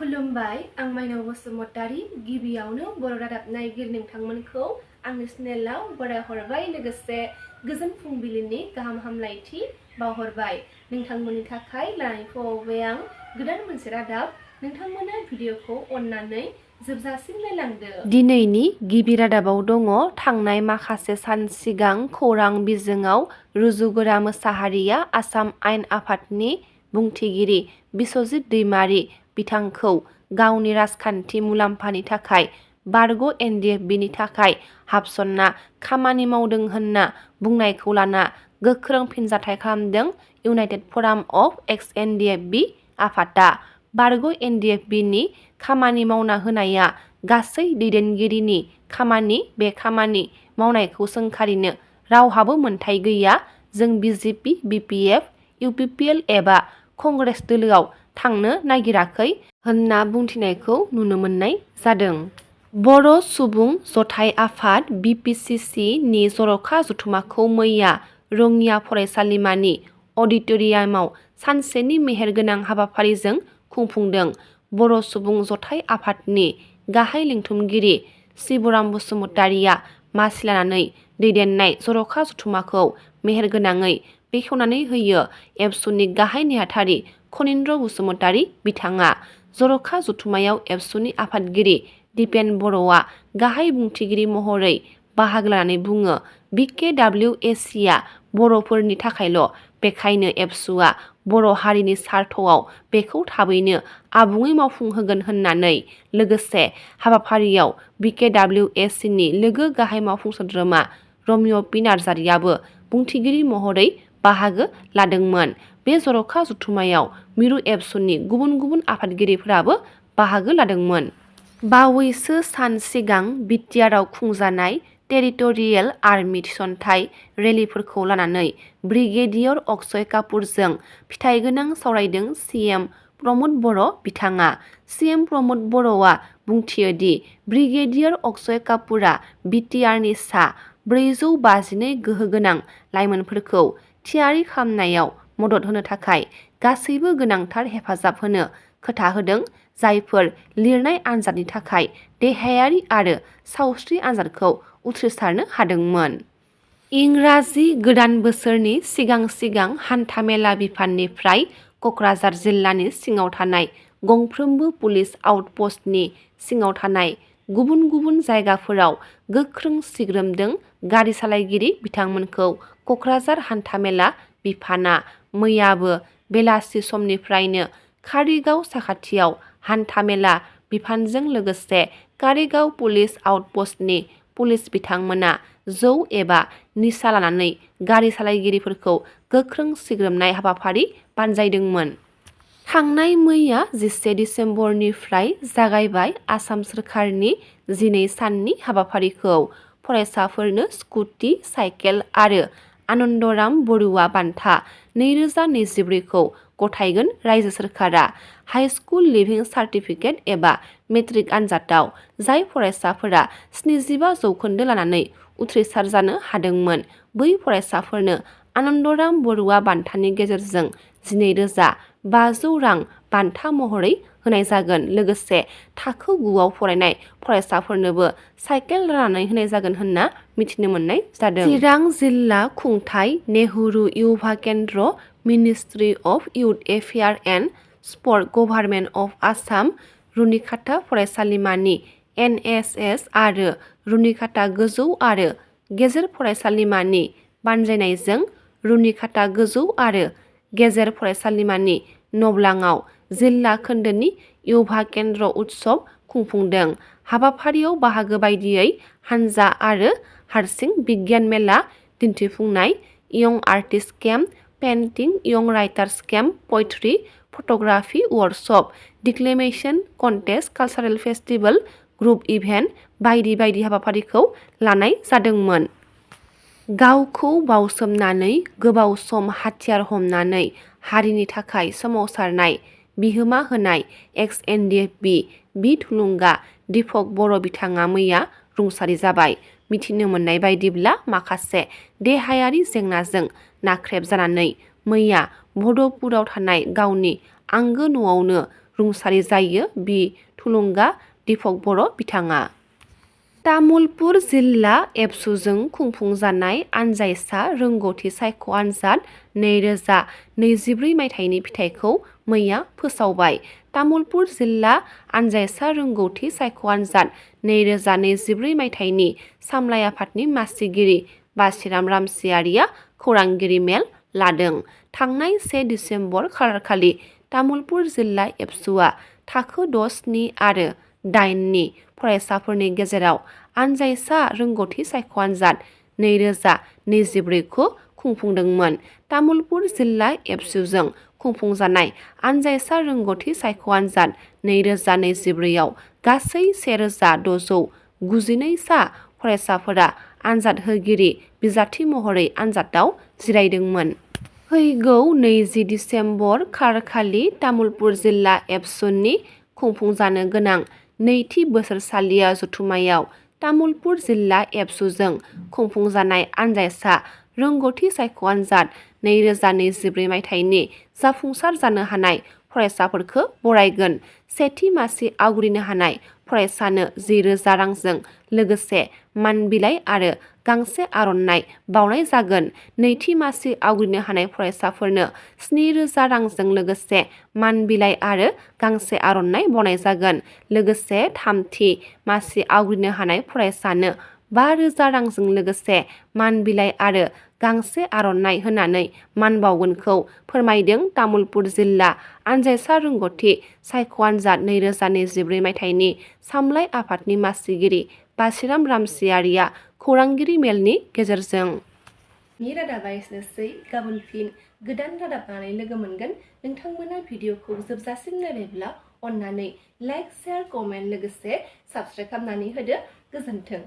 खुलुमबाय आं mainao बसुमतारी गिबियावनो बर' रादाब नायगिर नोंथांमोनखौ आंनि चेनेलाव बरायहरबाय लोगोसे गोजोन फुंबिलिनि गाहाम हामलायथि बावहरबाय नोंथांमोननि थाखाय लानानै फैबाय आं गोदान मोनसे रादाब नोंथांमोना भिडिअखौ अननानै जोबजासिम नायलांदो। दिनैनि गिबि रादाबाव दङ थांनाय माखासे सान सिगां खौरां बिजोङाव रुजुगोरा मोसाहारिया आसाम आयेन आफादनि बुंथिगिरि बिस्वजित दैमारी बिथांखौ गावनि राजखान्थि मुलाम्फानि थाखाय बारग' NDFBनि थाखाय हाबसनना खामानि मावदों होनना बुंनायखौ लाना गोख्रों फिनजाथाय खालामदों इउनाइटेड फराम अफ एक्स NDFB आफादा। बारग' NDFBनि खामानि मावना होनाया गासै दैदेनगिरिनि खामानि बे खामानि मावनायखौ सोंखारिनो रावहाबो मोनथाय गैया जों BJP BPF UPPL एबा कंग्रेस दोलोआव थांनो नागिराखै होनना बुंथिनायखौ नुनो मोननाय जादों। बर' सुबुं जथाइ आफाद BPCC नि जर'खा जथुमाखौ मैया रङिया फरायसालिमानि अडिट'रियामाव सानसेनि मेहेरगोनां हाबाफारिजों खुंफुंदों। बर' सुबुं जथाइ आफादनि गाहाय लिंथुमगिरि शिबराम बसुमतारीया मासि लानानै दैदेननाय जर'खा जथुमाखौ मेहेरगोनाङै बेखेवनानै होयो एबसुनि गाहाय नेहाथारि खनीन्द्र बसुमतारी बिथाङा। जर'खा जथुमायाव एबसुनि आफादगिरि दिपेन बर'आ गाहाय बुंथिगिरि महरै बाहागो लानानै बुङो BKWACआ बर'फोरनि थाखायल' बेखायनो एबसुआ बर' हारिनि सार्थआव बेखौ थाबैनो आबुङै मावफुंहोगोन होननानै लोगोसे हाबाफारियाव BKWACनि लोगो गाहाय मावफुं सोद्रोमा रमिय' पि नार्जारियाबो बुंथिगिरि महरै बाहागो लादोंमोन। बे जर'खा जथुमायाव मिरु एबसुनि गुबुन गुबुन आफादगिरिफोराबो बाहागो लादोंमोन। बावैसो सान सिगां बिटिआरआव खुंजानाय टेरिट'रियेल आर्मि थिसनथाइ रेलिफोरखौ लानानै ब्रिगेडियर अक्षय कापुरजों फिथाइगोनां सावरायदों CM प्रमद बर' बिथाङा। CM प्रमद बर'आ बुंथियोदि ब्रिगेडियर अक्षय कापुरा बिटिआरनि सा 452 गोहोगोनां लाइमोनफोरखौ थियारि खालामनायाव मदद होनो थाखाय गासैबो गोनांथार हेफाजाब होनो खोथा होदों जायफोर लिरनाय आनजादनि थाखाय देहायारि आरो सावस्रि आनजादखौ उथ्रिसारनो हादोंमोन। इंराजि गोदान बोसोरनि सिगां हान्थामेला बिफाननिफ्राय क'क्राझार जिल्लानि सिङाव थानाय गंफ्रोमबो पुलिस आउटप'स्टनि सिङाव थानाय गुबुन गुबुन जायगाफोराव गोख्रों सिग्रोमदों गारि सालायगिरि बिथांमोनखौ क'क्राझार हान्थामेला बिफाना मैयाबो बेलासि समनिफ्रायनो कारिगाव साखाथियाव हान्थामेला बिफानजों लोगोसे कारिगाव पुलिस आउटप'स्टनि पुलिस बिथांमोना जौ एबा निसा लानानै गारि सालायगिरिफोरखौ गोख्रों सिग्रोमनाय हाबाफारि बानजायदोंमोन। थांनाय मैया 11 दिसेम्बरनिफ्राय जागायबाय आसाम सोरखारनि 12 साननि हाबाफारिखौ फरायसाफोरनो स्कुटि साइकेल आरो आनन्दराम बरुवा बान्था 2024 खौ गथायगोन रायजो सोरखारा। हाइस्कुल लिभिं सार्टिफिकेट एबा मेट्रिक आनजादाव जाय फरायसाफोरा 75 जौखोन्दो लानानै उथ्रिसार जानो हादोंमोन बै फरायसाफोरनो आनन्दराम बरुवा बान्थानि गेजेरजों 12,500 रां बान्था महरै होनाय जागोन लोगोसे थाखो 9आव फरायनाय फरायसाफोरनोबो साइकेल राननानै होनाय जागोन होनना मिथिनो मोननाय जादों। चिरां जिल्ला खुंथाइ Nehru Yuva Kendra ministry of youth affair and sport government of Assam रुनिखाता फरायसालिमानि NSS आरो रुनिखाता गोजौ आरो गेजेर फरायसालिमानि बानजायनायजों रुनिखाता गोजौ आरो गेजेर फरायसालिमानि नबलाङाव जिल्ला खोन्दोनि युवा केन्द्र उत्सव खुंफुंदों। हाबाफारियाव बाहागो बायदियै हानजा आरो हारसिं बिगियान मेला दिन्थिफुंनाय यं आर्टिस्ट केम्प पेइन्टिं यं writers camp poetry photography workshop declamation contest cultural festival group event बायदि बायदि हाबाफारिखौ लानाय जादोंमोन। गावखौ बावसोमनानै गोबाव सम हाथियार हमनानै हारिनि थाखाय सोमावसारनाय बिहोमा होनाय एक्स NDFB बि थुलुंगा दिपक बर' बिथाङा मैया रुंसारि जाबाय। मिथिनो मोननाय बायदिब्ला माखासे देहायारि जेंनाजों नाख्रेब जानानै मैया बड'पुराव थानाय गावनि आंगो न'आवनो रुंसारि जायो बि थुलुंगा दिपक बर' बिथाङा। तामुलपुर जिल्ला एबसुजों खुंफुंजानाय आनजाइसा रोंगौथि सायख' आनजाद 2024 मायथाइनि फिथाइखौ मैया फोसावबाय। तामुलपुर जिल्ला आनजाइसा रोंगौथि सायख' आनजाद 2024 मायथाइनि सामलाय आफादनि मासिगिरि बासिराम रामसियारिया खौरांगिरि मेल लादों। थांनाय 1 दिसेम्बर खालारखालि तामुलपुर जिल्ला एबसुआ थाखो 6, 7 आरो 8 नि फरायसाफोरनि गेजेराव आनजाइसा रोंगौथि सायख' आनजाद 2024 खौ खुंफुंदोंमोन। तामुलपुर जिल्ला एबसुजों खुंफुंजानाय आनजाइसा रोंगौथि सायख' आनजाद 2024 आव गासै 1692 सा फरायसाफोरा आनजाद होगिरि बिजाथि महरै आनजादाव जिरायदोंमोन। फैगौ 20 दिसेम्बर खालारखालि तामुलपुर जिल्ला एबसुनि खुंफुंजानो गोनां नैथि बोसोरसालिया जथुम्मायाव तामुलपुर जिल्ला एबसुजों खुंफुंजानाय आनजाइसा रोंगौथि सायख' आनजाद 2024 मायथाइनि जाफुंसार जानो हानाय फरायसाफोरखौ बरायगोन। सेथि मासि आवग्रिनो हानाय फरायसानो 10,000 रांजों लोगोसे मान बिलाइ आरो गांसे आर'नाइ बावनाय जागोन। नैथि मासि आवग्रिनो हानाय फरायसाफोरनो 7,000 रांजों लोगोसे मान बिलाइ आरो गांसे आर'नाइ बावनाय जागोन। लोगोसे थामथि मासि आवग्रिनो हानाय फरायसानो 5,000 रांजों लोगोसे मान बिलाइ आरो गांसे आर'नाइ होनानै मान बावगोनखौ फोरमायदों तामुलपुर जिल्ला आनजाइसा रोंगौथि सायख' आनजाद 2024 मायथाइनि सामलाय आफादनि मासिगिरि बासिराम रामसियारिया खौरांगिरि मेलनि गेजेरजों। रादाबा एसेनोसै। गाबोन फिन गोदान रादाब लानानै लोगो मोनगोन। नोंथांमोना भिडिअखौ जोबजासिम नायबायब्ला अन्नानै लाइक, शेयार, कमेन्ट लोगोसे साबस्क्राइब खालामनानै होदो। गोजोन्थों।